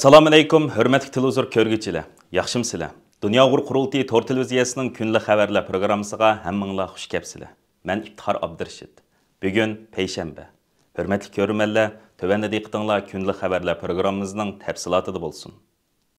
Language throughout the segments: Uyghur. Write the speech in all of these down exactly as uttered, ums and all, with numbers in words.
ئەسسالامۇئەلەيكۇم، ھۆرمەتلىك تېلېۋىزور كۆرگۈچىلەر، ياخشىمۇسىلەر؟ دۇنيا ئۇيغۇر قۇرۇلتىيى تور تېلېۋىزىيەسىنىڭ كۈنلۈك خەۋەرلەر پروگراممىسىغا ھەممىڭلار خۇش كەپسىلەر. مەن ئىپتىخار ئابدۇرېشىت. بۈگۈن پەيشەنبە. ھۆرمەتلىك كۆرۈرمەنلەر، تۆۋەندە دىققىتىڭلار كۈنلۈك خەۋەرلەر پروگراممىمىزنىڭ تەپسىلاتىدا بولسۇن.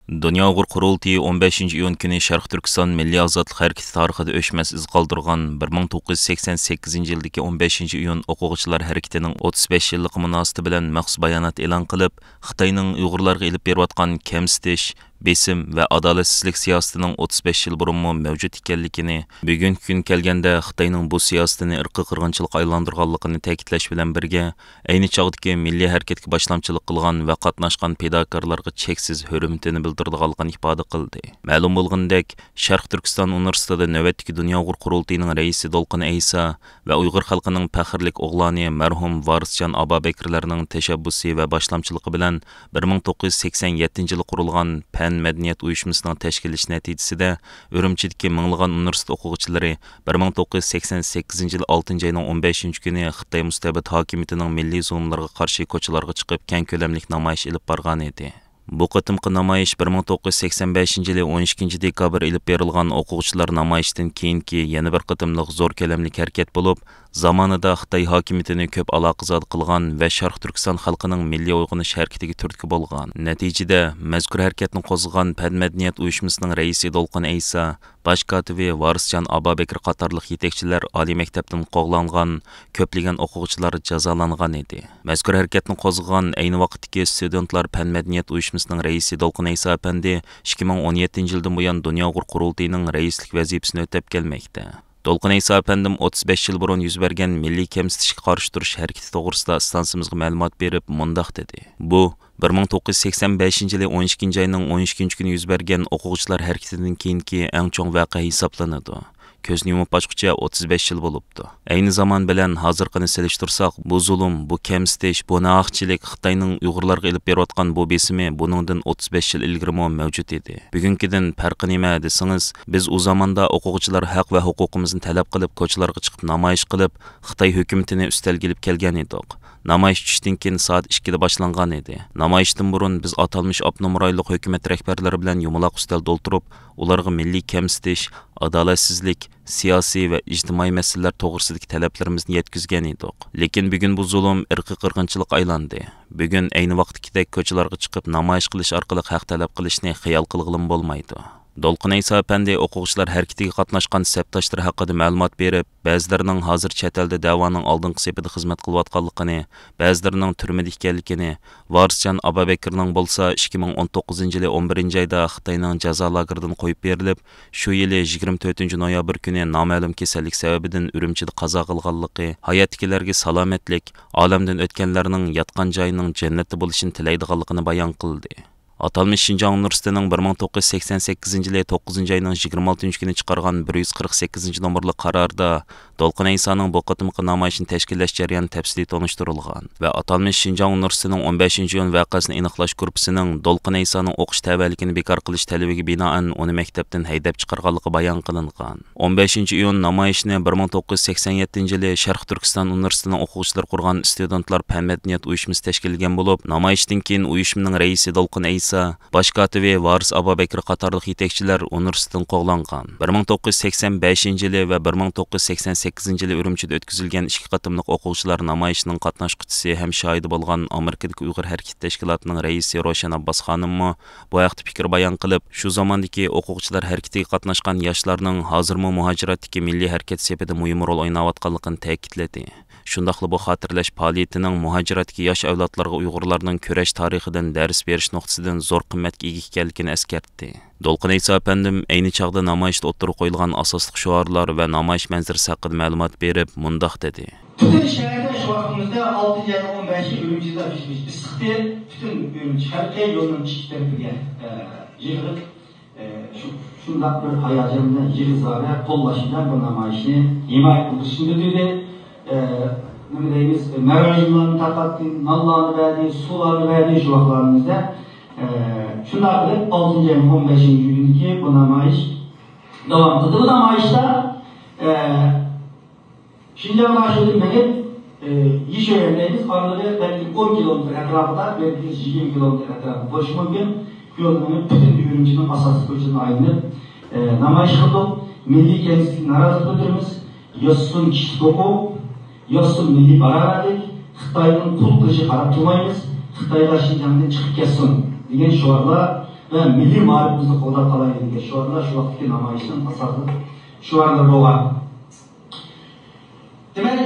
دۇنيا ئۇيغۇر قۇرۇلتىيى ئون بەشىنچى ئىيۇن كۈنى شەرقىي تۈركىستان مىللىي ئازادلىق ھەرىكىتى تارىخىدا ئۆچمەس ئىز قالدۇرغان بىر مىڭ توققۇز يۈز سەكسەن سەككىزىنچى يىلدىكى ئون بەشىنچى ئىيۇن ئوقۇغۇچىلار ھەرىكىتىنىڭ ئوتتۇز بەش يىللىقى مۇناسىۋىتى بىلەن مەخسۇس بايانات ئېلان قىلىپ، خىتاينىڭ ئۇيغۇرلارغا ئېلىپ بېرىۋاتقان كەمسىتىش، بېسىم ۋە ئادالەتسىزلىك سىياسىتىنىڭ ئوتتۇز بەش يىل بۇرۇنمۇ مەۋجۇت ئىكەنلىكىنى، بۈگۈنكى كۈن كەلگەندە خىتاينىڭ بۇ سىياسىتىنى ئىرقىي قىرغىنچىلىققا ئايلاندۇرغانلىقىنى تەكىتلەش بىلەن بىرگە، ئەينى چاغدىكى مىللىي ھەرىكەتكە باشلامچىلىق قىلغان ۋە قاتناشقان پىداكارلارغا چەكسىز ھۆرمىتىنى بىلدۈرىدىغانلىقىنى ئىپادە قىلدى. مەلۇم بولغىنىدەك، شەرقىي تۈركىستان ئۇنىۋېرسىتېتىدا نۆۋەتتىكى دۇنيا ئۇيغۇر قۇرۇلتىيىنىڭ رەئىسى دولقۇن ئەيسا ۋە ئۇيغۇر خەلقىنىڭ پەخىرلىك ئوغلانى مەرھۇم ۋارىسجان ئابابەكرىلەرنىڭ تەشەببۇسى ۋە باشلامچىلىقى بىلەن بىر مىڭ توققۇز يۈز سەكسەن يەتتىنچى يىلى قۇرۇلغان پەن مەدەنىيەت ئۇيۇشمىسىنىڭ تەشكىللىشى نەتىجىسىدە، ئۈرۈمچىدىكى مىڭلىغان ئۇنىۋېرسىتېت ئوقۇغۇچىلىرى بىر مىڭ توققۇز يۈز سەكسەن سەككىزىنچى يىل ئالتىنچى ئاينىڭ ئون بەشىنچى كۈنى خىتاي مۇستەبىت ھاكىمىيىتىنىڭ مىللىي زۇلۇملىرىغا قارشى كوچىلارغا چىقىپ، كەڭ كۆلەملىك نامايىش ئېلىپ بارغان ئىدى. بۇ قېتىمقى نامايىش بىر مىڭ توققۇز يۈز سەكسەن بەشىنچى يىلى ئون ئىككىنچى دېكابىر ئېلىپ بېرىلغان ئوقۇغۇچىلار نامايىشىدىن كېيىنكى يەنە بىر قېتىملىق زور كۆلەملىك ھەرىكەت بولۇپ، زامانىدا خىتاي ھاكىمىيىتىنى كۆپ ئالاقىزادە قىلغان ۋە شەرقىي تۈركىستان خەلقىنىڭ مىللىي ئويغىنىش ھەرىكىتىگە تۈرتكە بولغان. نەتىجىدە، مەزكۇر ھەرىكەتنى قوزغىغان پەن مەدەنىيەت ئۇيۇشمىسىنىڭ رەئىسى دولقۇن ئەيسا، باش كاتىپى ۋارىسجان ئابابەكرى قاتارلىق يېتەكچىلەر ئالىي مەكتەپتىن قوغلانغان، كۆپلىگەن ئوقۇغۇچىلار جازالانغان ئىدى. مەزكۇر ھەرىكەتنى قوزغىغان، ئەينى ۋاقىتتىكى ستۇدېنتلار پەن مەدەنىيەت ئۇيۇشمىسىنىڭ رەئىسى دولقۇن ئەيسا ئەپەندى ئىككى مىڭ ئون يەتتىنچى يىلدىن بۇيان دۇنيا ئۇيغۇر قۇرۇلتىيىنىڭ رەئىسلىك ۋەزىپىسىنى ئۆتەپ كەلمەكتە. دولقۇن ئەيسا ئەپەندىم ئوتتۇز بەش يىل بۇرۇن يۈز بەرگەن مىللىي كەمسىتىشكە قارشى تۇرۇش ھەرىكىتى توغرىسىدا ئىستانسىمىزغا مەلۇمات بېرىپ مۇنداق دېدى: بۇ بىر مىڭ توققۇز يۈز سەكسەن بەشىنچى يىلى ئون ئىككىنچى ئاينىڭ ئون ئىككىنچى كۈنى يۈز بەرگەن ئوقۇغۇچىلار ھەرىكىتىدىن كېيىنكى ئەڭ چوڭ ۋەقە ھېسابلىنىدۇ. كۆزنى يۇمۇپ ئاچقۇچە ئوتتۇز بەش يىل بولۇپتۇ. ئەينى زامان بىلەن ھازىرقىنى سېلىشتۇرساق، بۇ زۇلۇم، بۇ كەمسىتىش، بۇ ناھەقچىلىك، خىتاينىڭ ئۇيغۇرلارغا ئېلىپ بېرىۋاتقان بۇ بېسىمى بۇنىڭدىن ئوتتۇز بەش يىل ئىلگىرىمۇ مەۋجۇت ئىدى. بۈگۈنكىدىن پەرقى نېمە دېسىڭىز، بىز ئۇ زاماندا ئوقۇغۇچىلار ھەق ۋە ھوقۇقىمىزنى تەلەپ قىلىپ، كوچىلارغا چىقىپ نامايىش قىلىپ، خىتاي ھۆكۈمىتىنى ئۈستەلگە ئېلىپ كەلگەن ئىدۇق. نامايىش چۈشتىن كېيىن سائەت ئىككىدە باشلانغان ئىدى. نامايىشتىن بۇرۇن بىز ئاتالمىش ئاپتونوم رايونلۇق ھۆكۈمەت رەھبەرلىرى بىلەن يۇمىلاق ئۈستەلدە ئولتۇرۇپ، ئۇلارغا مىللىي كەمسىتىش، ئادالەتسىزلىك، سىياسىي ۋە ئىجتىمائىي مەسىلىلەر توغرىسىدىكى تەلەپلىرىمىزنى يەتكۈزگەن ئىدۇق. لېكىن بۈگۈن بۇ زۇلۇم ئىرقىي قىرغىنچىلىققا ئايلاندى. بۈگۈن ئەينى ۋاقىتتىكىدەك كوچىلارغا چىقىپ نامايىش قىلىش ئارقىلىق ھەق تەلەپ قىلىشنى خىيال قىلغىلىمۇ بولمايدۇ. دولقۇن ئەيسا ئەپەندى ئوقۇغۇچىلار ھەرىكىتىگە قاتناشقان سەپداشلىرى ھەققىدە مەلۇمات بېرىپ، بەزىلىرىنىڭ ھازىر چەت ئەلدە دەۋانىڭ ئالدىنقى سېپىدە خىزمەت قىلىۋاتقانلىقىنى، بەزىلىرىنىڭ تۈرمىدە ئىكەنلىكىنى، ۋارىسجان ئابابەكرىنىڭ بولسا ئىككى مىڭ ئون توققۇزىنچى يىلى ئون بىرىنچى ئايدا خىتاينىڭ جازا لاگېرىدىن قويۇپ بېرىلىپ، شۇ يىلى يىگىرمە تۆتىنچى نويابىر كۈنى نامەلۇم كېسەللىك سەۋەبىدىن ئۈرۈمچىدە قازا قىلغانلىقى، ھاياتتىكىلەرگە سالامەتلىك، ئالەمدىن ئۆتكەنلەرنىڭ ياتقان جايىنىڭ جەننەتتە بولۇشىنى تىلەيدىغانلىقىنى بايان قىلدى. ئاتالمىش شىنجاڭ ئۇنىۋېرسىتېتىنىڭ بىر مىڭ توققۇز يۈز سەكسەن سەككىزىنچى يىلى توققۇزىنچى ئاينىڭ يىگىرمە ئالتىنچى كۈنى چىقارغان بىر يۈز قىرىق سەككىزىنچى نومۇرلۇق قاراردا دولقۇن ئەيسانىڭ بۇ قېتىمقى نامايىشنى تەشكىللەش جەريانى تەپسىلىي تونۇشتۇرۇلغان ۋە ئاتالمىش شىنجاڭ ئۇنىۋېرسىتېتىنىڭ ئون بەشىنچى ئىيۇن ۋەقەسىنى ئېنىقلاش گۇرۇپپىسىنىڭ دولقۇن ئەيسانىڭ ئوقۇش تەۋەلىكىنى بىكار قىلىش تەلىپىگە بىنائەن ئۇنى مەكتەپتىن ھەيدەپ چىقارغانلىقى بايان قىلىنغان. ئون بەشىنچى ئىيۇن نامايىشىنى بىر مىڭ توققۇز يۈز سەكسەن يەتتىنچى يىلى شەرقىي تۈركىستان ئۇنىۋېرسىتېتىنىڭ ئوقۇغۇچىلىرى قۇرغان ستۇدېنتلار پەن مەدەنىيەت ئۇيۇشمىسى تەشكىللىگەن بولۇپ، نامايىشتىن كېيىن ئۇيۇشمىنىڭ رەئىسى دولقۇن ئەيسا، باش كاتىپى ۋارىس ئابابەكرى قاتارلىق يېتەكچىلەر ئۇنىۋېرسىتېتتىن قوغلانغان. بىر مىڭ توققۇز يۈز سەكسەن بەشىنچى يىلى ۋە بىر مىڭ توققۇز يۈز سەكسەن سەككىزىنچى يىلى ئۈرۈمچىدە ئۆتكۈزۈلگەن ئىككى قېتىملىق ئوقۇغۇچىلار نامايىشىنىڭ قاتناشقۇچىسى ھەم شاھىدى بولغان ئامېرىكىدىكى ئۇيغۇر ھەرىكىتى تەشكىلاتىنىڭ رەئىسى روشەن ئابباس خانىممۇ بۇ ھەقتە پىكىر بايان قىلىپ، شۇ زاماندىكى ئوقۇغۇچىلار ھەرىكىتىگە قاتناشقان ياشلارنىڭ ھازىرمۇ مۇھاجىرەتتىكى مىللىي ھەرىكەت سېپىدە مۇھىم رول ئويناۋاتقانلىقىنى تەكىتلىدى. شۇنداقلا بۇ خاتىرىلەش پائالىيىتىنىڭ مۇھاجىرەتتىكى ياش ئەۋلادلارغا ئۇيغۇرلارنىڭ كۈرەش تارىخىدىن دەرس بېرىش نۇقتىسىدىن زور قىممەتكە ئىگە ئىكەنلىكىنى ئەسكەرتتى. دولقۇن ئەيسا ئەپەندىم ئەينى چاغدا نامايىشتا ئوتتۇرىغا قويۇلغان ئاساسلىق شوئارلار ۋە نامايىش مەنزىرىسى ھەققىدە مەلۇمات بېرىپ، مۇنداق دېدى. پۈتۈن شەھەردە شۇ ۋاقتىمىزدا ئالتىنچى ئاينىڭ ئون بەشى ئۈرۈمچىدە بىز، بىز ئىسسىقتى، پۈتۈن ئۈرۈمچى خەلقى يولنىڭ ئىككى تەرىپىگە، ئە، يىغىلىپ، ئە، شۇ، شۇنداق بىر ھاياجان بىلەن، يىغا-زاغا قوللاش بىلەن بۇ نامايىشنى ھىمايە قىلىشنى بىلدۈردى. ئە، نېمە دەيمىز، مەرەجىنلارنى تارقاتتى، نانلارنى بەردى، سۇلارنى بەردى شۇ ۋاقىتلىرىمىزدا. ئە، شۇنداق قىلىپ ئالتىنچى ئاينىڭ ئون بەشىنچى كۈنىدىكى بۇ نامايىش داۋام قىلدى. بۇ نامايىشتا، ئە، شىنجاڭ ناشىدىن مېڭىپ، ئى، يېشىۋەرمەيمىز. ئارىلىقى بەلكى ئون كىلومېتىر ئەتراپىدا، بەلكى يىگىرمە كىلومېتىر ئەتراپىدا بولۇشى مۇمكىن. شۇ يولنى مېنىڭ پۈتۈن ئۈرۈمچىنىڭ ئاساسلىق كوچىلىرىنى ئايلىنىپ، ئى، نامايىش قىلدۇق. مىللىي كەمسىتىشكە نارازىلىق بىلدۈرىمىز. ياشىسۇن كىشىلىك ھوقۇق، ياشىسۇن مىللىي باراۋەرلىك. خىتاينىڭ قۇل قىلىشىغا قاراپ تۇرمايمىز. خىتايلار شىنجاڭدىن چىقىپ كەتسۇن دېگەن شوئارلار ۋە مىللىي مائارىپىمىزنى قوغداپ قالايلى دېگەن شوئارلار شۇ ۋاقىتتىكى نامايىشنىڭ ئاساسلىق شوئارلىرى بولغان. دېمەك،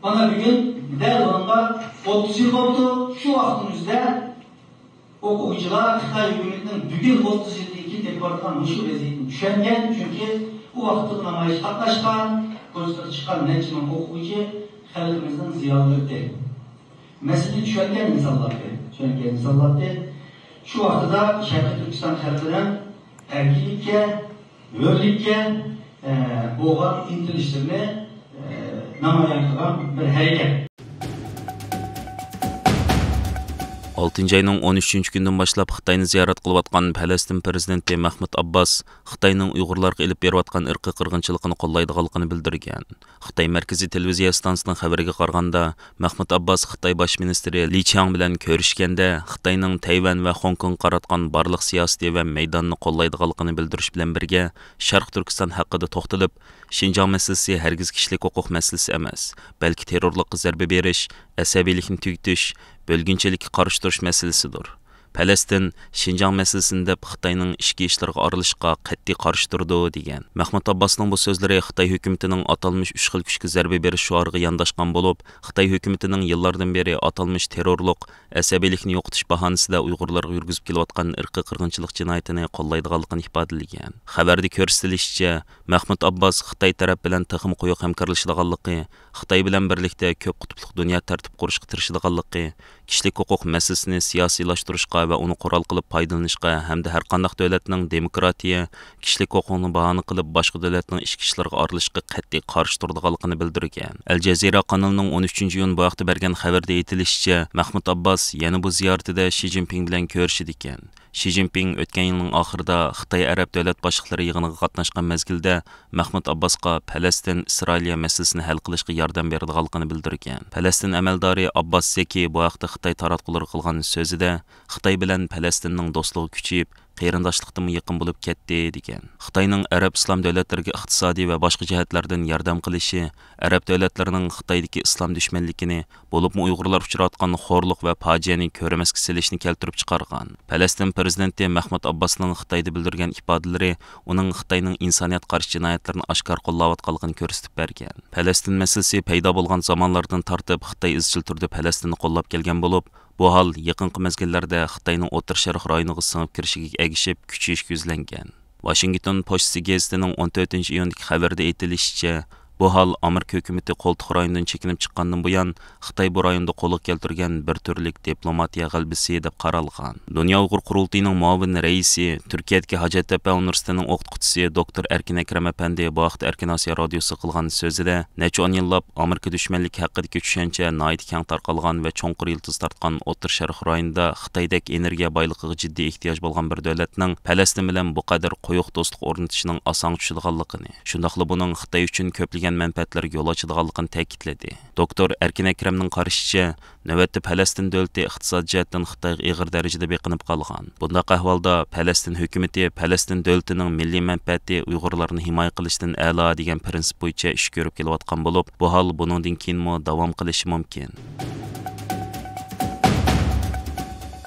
مانا بۈگۈن دەل بۇنىڭغا ئوتتۇز يىل بوپتۇ. شۇ ۋاقىتنىڭ ئۆزىدە ئوقۇغۇچىلار خىتاي ھۆكۈمىتىنىڭ بۈگۈن ئوتتۇز يىلدىن كېيىن ئېلىپ بارىدىغان مۇشۇ ۋەزىيىتىنى چۈشەنگەن، چۈنكى ئۇ ۋاقىتتا نامايىشقا قاتناشقان، كوچىلارغا چىققان نەچچە مىڭ ئوقۇغۇچى خەلقىمىزنىڭ زىيالىيلىرىدى. مەسىلىنى چۈشەنگەن ئھېسابلاندى، چۈشەنگەن ھېسابلاندى. شۇ ۋاقتىدا شەرقىي تۈركىستان خەلقىنىڭ ئەركىنلىككە، ھۆرلۈككە، ئە، بولغان ئىنتىلىشلىرىنى، ئە، نامايان قىلغان بىر ھەرىكەت. ئالتىنچى ئاينىڭ ئون ئۈچىنچى كۈنىدىن باشلاپ خىتاينى زىيارەت قىلىۋاتقان پەلەستىن پىرېزىدېنتى مەھمۇد ئابباس خىتاينىڭ ئۇيغۇرلارغا ئېلىپ بېرىۋاتقان ئىرقىي قىرغىنچىلىقىنى قوللايدىغانلىقىنى بىلدۈرگەن. خىتاي مەركىزىي تېلېۋىزىيە ئىستانسىسىنىڭ خەۋىرىگە قارىغاندا، مەھمۇد ئابباس خىتاي باش مىنىستىرى لى چياڭ بىلەن كۆرۈشكەندە، خىتاينىڭ تەيۋەن ۋە خوڭكوڭغا قاراتقان بارلىق سىياسىتى ۋە مەيدانىنى قوللايدىغانلىقىنى بىلدۈرۈش بىلەن بىرگە، شەرقىي تۈركىستان ھەققىدە توختىلىپ، شىنجاڭ مەسىلىسى ھەرگىز كىشىلىك ھوقۇق مەسىلىسى ئەمەس، بەلكى تېررورلۇققا زەربە بېرىش، ئەسەبىيلىكنى تۈگىتىش، بۆلگۈنچىلىككە قارشى تۇرۇش مەسىلىسىدۇر. پەلەستىن شىنجاڭ مەسىلىسىنى دەپ خىتاينىڭ ئىچكى ئىشلىرىغا ئارىلىشىشقا قەتئىي قارشى تۇرىدۇ، دېگەن. مەھمۇد ئابباسنىڭ بۇ سۆزلىرى خىتاي ھۆكۈمىتىنىڭ ئاتالمىش ئۈچ خىل كۈچكە زەربە بېرىش شوئارىغا يانداشقان بولۇپ، خىتاي ھۆكۈمىتىنىڭ يىللاردىن بېرى ئاتالمىش تېررورلۇق، ئەسەبىيلىكنى يوقىتىش باھانىسىدە ئۇيغۇرلارغا يۈرگۈزۈپ كېلىۋاتقان ئىرقىي قىرغىنچىلىق جىنايىتىنى قوللايدىغانلىقىنى ئىپادىلىگەن. خەۋەردە كۆرسىتىلىشىچە، مەھمۇد ئابباس خىتاي تەرەپ بىلەن تېخىمۇ قويۇق ھەمكارلىشىدىغانلىقى، خىتاي بىلەن بىرلىكتە كۆپ قۇتۇپلۇق دۇنيا تەرتىپ قۇرۇشقا تىرىشىدىغانلىقى، كىشىلىك ھوقۇق مەسىلىسىنى سىياسىيلاشتۇرۇشقا ۋە ئۇنى قورال قىلىپ پايدىلىنىشقا ھەمدە ھەرقانداق دۆلەتنىڭ دېموكراتىيە، كىشىلىك ھوقۇقنى باھانە قىلىپ، باشقا دۆلەتنىڭ ئىچكى ئىشلىرىغا ئارىلىشىشقا قەتئىي قارشى تۇرىدىغانلىقىنى بىلدۈرگەن. ئەل جەزىرە قانىلىنىڭ ئون ئۈچىنچى ئىيۇن بۇ ھەقتە بەرگەن خەۋىرىدە ئېيتىلىشىچە، مەھمۇد ئابباس يەنە بۇ زىيارىتىدە شى جىنپىڭ بىلەن كۆرۈشىدىكەن. شى جىنپىڭ ئۆتكەن يىلنىڭ ئاخىرىدا خىتاي ئەرەب دۆلەت باشلىقلىرى يىغىنىغا قاتناشقان مەزگىلدە، مەھمۇد ئابباسقا پەلەستىن، ئىسرائىلىيە مەسىلىسىنى ھەل قىلىشقا ياردەم بېرىدىغانلىقىنى بىلدۈرگەن. پەلەستىن ئەمەلدارى ئابباس زېكى بۇ ھەقتە خىتاي تاراتقۇلىرىغا قىلغان سۆزىدە، خىتاي بىلەن پەلەستىننىڭ دوستلۇقى كۈچىيىپ، قېرىنداشلىقتىنمۇ يېقىن بولۇپ كەتتى، دېگەن. خىتاينىڭ ئەرەب ئىسلام دۆلەتلىرىگە ئىقتىسادىي ۋە باشقا جەھەتلەردىن ياردەم قىلىشى ئەرەب دۆلەتلىرىنىڭ خىتايدىكى ئىسلام دۈشمەنلىكىنى، بولۇپمۇ ئۇيغۇرلار ئۇچراۋاتقان خورلۇق ۋە پاجىئەنى كۆرمەسكە سېلىشنى كەلتۈرۈپ چىقارغان. پەلەستىن پىرېزىدېنتى مەھمۇد ئابباسنىڭ خىتايدا بىلدۈرگەن ئىپادىلىرى ئۇنىڭ خىتاينىڭ ئىنسانىيەتكە قارشى جىنايەتلىرىنى ئاشكارا قوللاۋاتقانلىقىنى كۆرسىتىپ بەرگەن. پەلەستىن مەسىلىسى پەيدا بولغان زامانلاردىن تارتىپ خىتاي ئىزچىل تۈردە پەلەستىننى قوللاپ كەلگەن بولۇپ، بۇ ھال يېقىنقى مەزگىللەردە خىتاينىڭ ئوتتۇرا شەرق رايونىغا سىڭىپ كىرىشىگە ئەگىشىپ كۈچىيىشكە يۈزلەنگەن. ۋاشىنگتون پوستى گېزىتىنىڭ ئون تۆتىنچى ئىيۇندىكى خەۋىرىدە ئېيتىلىشىچە، بۇ ھال ئامېرىكا ھۆكۈمىتى قولتۇق رايوندىن چېكىنىپ چىققاندىن بۇيان، خىتاي بۇ رايوندا قولغا كەلتۈرگەن بىر تۈرلۈك دىپلوماتىيە غەلىبىسى دەپ قارالغان. دۇنيا ئۇيغۇر قۇرۇلتىيىنىڭ مۇئاۋىن رەئىسى، تۈركىيەدىكى ھاجەتتەپە ئۇنىۋېرسىتېتىنىڭ ئوقۇتقۇچىسى دوكتور ئەركىن ئەكرەم ئەپەندى بۇ ھەقتە ئەركىن ئاسىيا رادىيوسىغا قىلغان سۆزىدە، نەچچە ئون يىللاپ ئامېرىكا دۈشمەنلىكى ھەققىدىكى چۈشەنچە ناھايىتى كەڭ تارقالغان ۋە چوڭقۇر يىلتىز تارتقان ئوتتۇرا شەرق رايونىدا خىتايدەك ئېنېرگىيە بايلىقىغا جىددىي ئېھتىياج بولغان بىر دۆلەتنىڭ پەلەستىن بىلەن بۇ قەدەر قويۇق دوستلۇق ئورنىتىشىنىڭ ئاسانغا چۈشىدىغانلىقىنى، شۇنداقلا بۇنىڭ خىتاي ئۈچۈن كۆپلىگەن مەنپەئەتلەرگە يول ئاچىدىغانلىقىنى تەكىتلىدى. دوكتور ئەركىن ئەكرەمنىڭ قارىشىچە، نۆۋەتتە پەلەستىن دۆلىتى ئىقتىسادىي جەھەتتىن خىتايغا ئېغىر دەرىجىدە بېقىنىپ قالغان. بۇنداق ئەھۋالدا پەلەستىن ھۆكۈمىتى پەلەستىن دۆلىتىنىڭ مىللىي مەنپەئەتى ئۇيغۇرلارنى ھىمايە قىلىشتىن ئەلا دېگەن پىرىنسىپ بويىچە ئىش كۆرۈپ كېلىۋاتقان بولۇپ، بۇ ھال بۇنىڭدىن كېيىنمۇ داۋام قىلىشى مۇمكىن.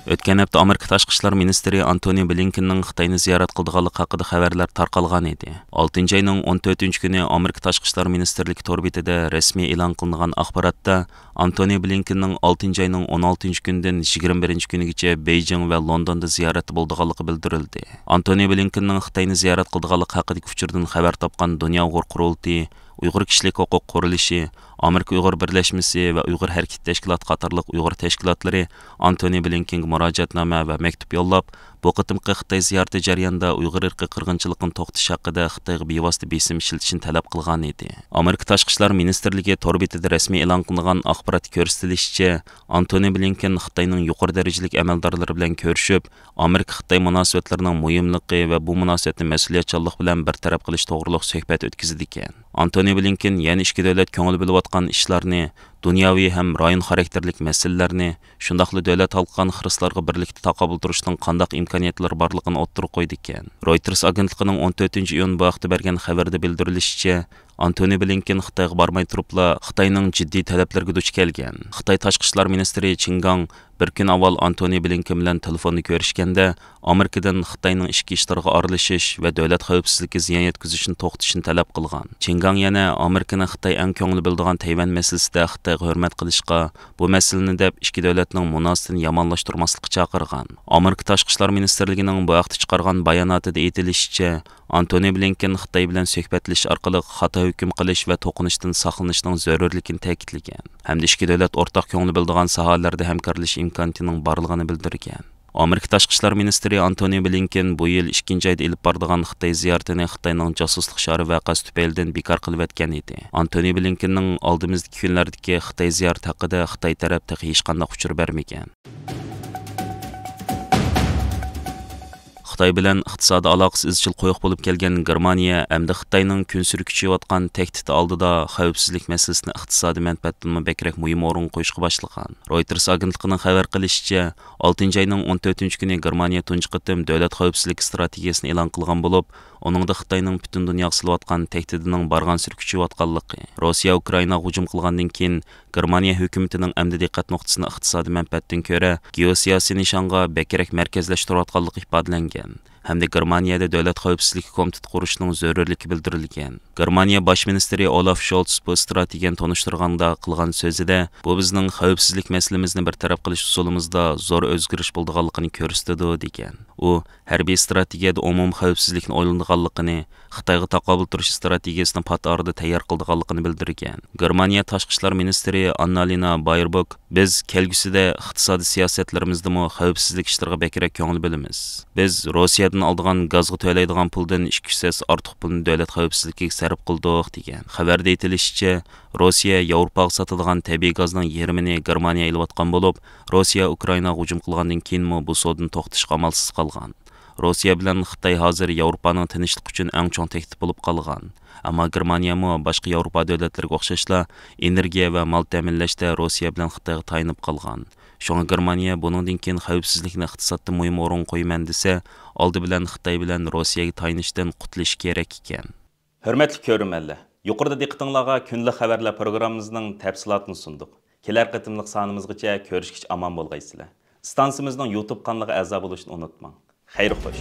ئۆتكەن ھەپتە ئامېرىكا تاشقى ئىشلار مىنىستىرى ئانتونى بلىنكېننىڭ خىتاينى زىيارەت قىلىدىغانلىقى ھەققىدە خەۋەرلەر تارقالغان ئىدى. ئالتىنچى ئاينىڭ ئون تۆتىنچى كۈنى ئامېرىكا تاشقى ئىشلار مىنىستىرلىكى تور بېتىدە رەسمىي ئېلان قىلىنغان ئاخباراتتا، ئانتونى بلىنكېننىڭ ئالتىنچى ئاينىڭ ئون ئالتىنچى كۈنىدىن يىگىرمە بىرىنچى كۈنىگىچە بېيجىڭ ۋە لوندوندا زىيارەتتە بولىدىغانلىقى بىلدۈرۈلدى. ئانتونى بلىنكېننىڭ خىتاينى زىيارەت قىلىدىغانلىقى ھەققىدىكى ئۇچۇردىن خەۋەر تاپقان دۇنيا ئۇيغۇر قۇرۇلتىيى، ئۇيغۇر كىشىلىك ھوقۇق قۇرۇلۇشى، ئامېرىكا ئۇيغۇر بىرلەشمىسى ۋە ئۇيغۇر ھەرىكىتى تەشكىلاتى قاتارلىق ئۇيغۇر تەشكىلاتلىرى ئانتونى بلىنكېنگە مۇراجىئەتنامە ۋە مەكتۇپ يوللاپ، بۇ قېتىمقى خىتاي زىيارىتى جەريانىدا ئۇيغۇر ئىرقىي قىرغىنچىلىقىنى توختىتىش ھەققىدە خىتايغا بىۋاسىتە بېسىم ئىشلىتىشنى تەلەپ قىلغان ئىدى. ئامېرىكا تاشقى ئىشلار مىنىستىرلىكى تور بېتىدە رەسمىي ئېلان قىلىنغان ئاخباراتتا كۆرسىتىلىشىچە، ئانتونى بلىنكېن خىتاينىڭ يۇقىرى دەرىجىلىك ئەمەلدارلىرى بىلەن كۆرۈشۈپ، ئامېرىكا-خىتاي مۇناسىۋەتلىرىنىڭ مۇھىملىقى ۋە بۇ مۇناسىۋەتنى مەسئۇلىيەتچانلىق بىلەن بىر تەرەپ قىلىش توغرۇلۇق سۆھبەت ئۆتكۈزىدىكەن. ئانتونى بلىنكېن يەنە ئىككى دۆلەت كۆڭۈل بۆلۈۋاتقان تۇتقان ئىشلارنى، دۇنياۋى ھەم رايون خاراكتېرلىك مەسىلىلەرنى، شۇنداقلا دۆلەت ھالقىغان خىرىسلارغا بىرلىكتە تاقابىل تۇرۇشنىڭ قانداق ئىمكانىيەتلىرى بارلىقىنى ئوتتۇرىغا قويىدىكەن. رويتېرس ئاگېنتلىقىنىڭ ئون تۆتىنچى ئىيۇن بۇ ھەقتە بەرگەن خەۋىرىدە بىلدۈرۈلۈشىچە، ئانتونى بلىنكېن خىتايغا بارماي تۇرۇپلا خىتاينىڭ جىددىي تەلەپلىرىگە دۇچ كەلگەن. خىتاي تاشقى ئىشلار مىنىستىرى چېن گاڭ بىر كۈن ئاۋۋال ئانتونى بلىنكېن بىلەن تېلېفوندا كۆرۈشكەندە، ئامېرىكىدىن خىتاينىڭ ئىچكى ئىشلىرىغا ئارىلىشىش ۋە دۆلەت خەۋپسىزلىكىگە زىيان يەتكۈزۈشنى توختىتىشنى تەلەپ قىلغان. چېن گاڭ يەنە ئامېرىكىنى خىتاي ئەڭ كۆڭلى بۆلىدىغان تەيۋەن مەسىلىسىدە خىتايغا ھۆرمەت قىلىشقا، بۇ مەسىلىنى دەپ ئىككى دۆلەتنىڭ مۇناسىۋىتىنى يامانلاشتۇرماسلىققا چاقىرغان. ئامېرىكا تاشقى ئىشلار مىنىستىرلىكىنىڭ بۇ ھەقتە چىقارغان باياناتىدا ئېيتىلىشىچە، ئانتونى بلىنكېن خىتاي بىلەن سۆھبەتلىشىش ئارقىلىق خاتا ھۆكۈم قىلىش ۋە توقۇنۇشتىن ساقلىنىشنىڭ زۆرۈرلۈكىنى تەكىتلىگەن ھەمدە ئىككى دۆلەت ئورتاق كۆڭلى بۆلىدىغان ساھەلەردە ھەمكارلىشىش ئىمكانىيىتىنىڭ بارلىقىنى بىلدۈرگەن. ئامېرىكا تاشقى ئىشلار مىنىستىرى ئانتونى بلىنكېن بۇ يىل ئىككىنچى ئايدا ئېلىپ بارىدىغان خىتاي زىيارىتىنى خىتاينىڭ جاسۇسلۇق شارى ۋەقەسى تۈپەيلىدىن بىكار قىلىۋەتكەن ئىدى. ئانتونى بلىنكېننىڭ ئالدىمىزدىكى كۈنلەردىكى خىتاي زىيارىتى ھەققىدە خىتاي تەرەپ تېخى ھېچقانداق ئۇچۇر بەرمىگەن. خىتاي بىلەن ئىقتىسادىي ئالاقىسى ئىزچىل قويۇق بولۇپ كەلگەن گېرمانىيە ئەمدى خىتاينىڭ كۈنسېرى كۈچىيىۋاتقان تەھدىتى ئالدىدا خەۋپسىزلىك مەسىلىسىنى ئىقتىسادىي مەنپەئەتتىنمۇ بەكرەك مۇھىم ئورۇنغا قويۇشقا باشلىغان. رويتېرس ئاگېنتلىقىنىڭ خەۋەر قىلىشىچە، ئالتىنچى ئاينىڭ ئون تۆتىنچى كۈنى گېرمانىيە تۇنجى قېتىم دۆلەت خەۋپسىزلىك ئىستراتېگىيەسىنى ئېلان قىلغان بولۇپ، ئۇنىڭدا خىتاينىڭ پۈتۈن دۇنياغا سېلىۋاتقان تەھدىتىنىڭ بارغانسېرى كۈچىيىۋاتقانلىقى، روسىيە ئۇكرائىناغا ھۇجۇم قىلغاندىن كېيىن، گېرمانىيە ھۆكۈمىتىنىڭ ئەمدى دىققەت نۇقتىسىنى ئىقتىسادىي مەنپەئەتتىن كۆرە گېئوسىياسىي نىشانغا بەكرەك مەركەزلەشتۈرۈۋاتقانلىقى ئىپادىلەنگەن ھەمدە گېرمانىيەدە دۆلەت خەۋپسىزلىكى كومىتېتى قۇرۇشنىڭ زۆرۈرلۈكى بىلدۈرۈلگەن. گېرمانىيە باش مىنىستىرى ئولاف شولتس بۇ ئىستراتېگىيەنى تونۇشتۇرغاندا قىلغان سۆزىدە، بۇ بىزنىڭ خەۋپسىزلىك مەسىلىمىزنى بىر تەرەپ قىلىش ئۇسۇلىمىزدا زور ئۆزگىرىش بولىدىغانلىقىنى كۆرسىتىدۇ، دېگەن. ئۇ ھەربىي ئىستراتېگىيەدە ئومۇمىي خەۋپسىزلىكنى ئويلىنىدىغانلىقىنى، خىتايغا تاقابىل تۇرۇش ئىستراتېگىيەسىنى پات ئارىدا تەييار قىلىدىغانلىقىنى بىلدۈرگەن. گېرمانىيە تاشقى ئىشلار مىنىستىرى ئاننالىنا بايربوك، بىز كەلگۈسىدە ئىقتىسادىي سىياسەتلىرىمىزدىمۇ خەۋپسىزلىك ئىشلىرىغا بەكرەك كۆڭۈل بۆلىمىز. بىز روسىيەدىن ئالىدىغان گازغا تۆلەيدىغان پۇلدىن ئىككى يۈز ھەسسە ئارتۇق پۇلنى دۆلەت خەۋپسىزلىكىگە سەرپ قىلدۇق، دېگەن. خەۋەردە ئېيتىلىشىچە، روسىيە ياۋروپاغا ساتىدىغان تەبىئىي گازنىڭ يېرىمىنى گېرمانىيە ئېلىۋاتقان بولۇپ، روسىيە ئۇكرائىناغا ھۇجۇم قىلغاندىن كېيىنمۇ بۇ سودىنى توختىتىشقا ئامالسىز قالغان. روسىيە بىلەن خىتاي ھازىر ياۋروپانىڭ تىنچلىقى ئۈچۈن ئەڭ چوڭ تەھدىت بولۇپ قالغان. ئەمما گېرمانىيەمۇ باشقا ياۋروپا دۆلەتلىرىگە ئوخشاشلا ئېنېرگىيە ۋە مال تەمىنلەشتە روسىيە بىلەن خىتايغا تايىنىپ قالغان. شۇڭا گېرمانىيە بۇنىڭدىن كېيىن خەۋپسىزلىكنى ئىقتىسادتا مۇھىم ئورۇنغا قويىمەن دېسە، ئالدى بىلەن خىتاي بىلەن روسىيەگە تايىنىشتىن قۇتۇلۇش كېرەك ئىكەن. ھۆرمەتلىك كۆرۈرمەنلەر، يۇقىرىدا دىققىتىڭلارغا كۈندىلىك خەۋەرلەر پروگراممىمىزنىڭ تەپسىلاتىنى سۇندۇق. كېلەر قېتىملىق سانىمىزغىچە كۆرۈشكىچە ئامان بولغايسىلەر. ئىستانسىمىزنىڭ يۇتۇب قانىلىغا ئەزا بولۇشنى ئۇنتۇماڭ. خەير خوش.